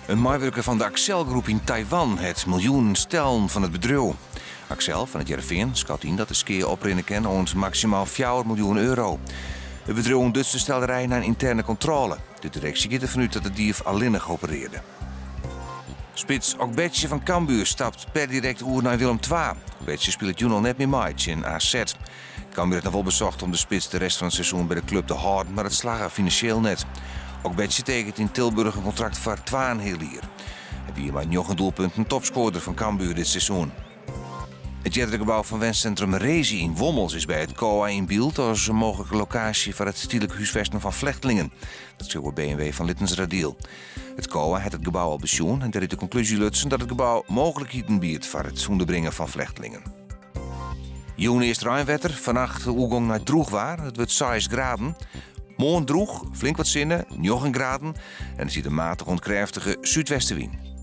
In meiwurker fan de Accell Groep yn Taiwan hat miljoenen stellen fan it bedriuw. Accell fan It Hearrenfean skat yn dat de skea oprinne kin oant maksimaal 4 miljoen euro. It bedriuw ûntduts de stellerij nei in ynterne kontrôle. De direksje giet derfan út dat de dief allinnich operearde. Spits Ogbeche fan Cambuur stapt per direkt oer nei Willem II. Ogbeche spilet jûn al net mear mei tsjin AZ. Cambuur hat noch wol besocht om de spits de rest fan it seizoen by de klup te hâlden, mar dat slagge finansjeel net. Ogbeche tekenet yn Tilburg in kontrakt foar twaenheal jier. Hy wie mei njoggen doelpunten topskoarder fan Cambuur dit seizoen. It eardere gebou fan wensintrum Rezi yn Wommels is by it COA yn byld as in mooglike lokaasje foar it tydlik húsfesten fan flechtlingen. Dat skriuwe B en W fan Littenseradiel. It COA hat it gebou al besjoen en dêrút de konklúzje lutsen dat it gebou mooglikheden biedt foar it ûnderbringen fan flechtlingen. Jûn earst reinwetter, fannacht oergong nei drûch waar. It wurdt 6 graden. Moarn drûch, flink wat sinne, 9 graden. En der stiet in matige oant krêftige súdwestewyn.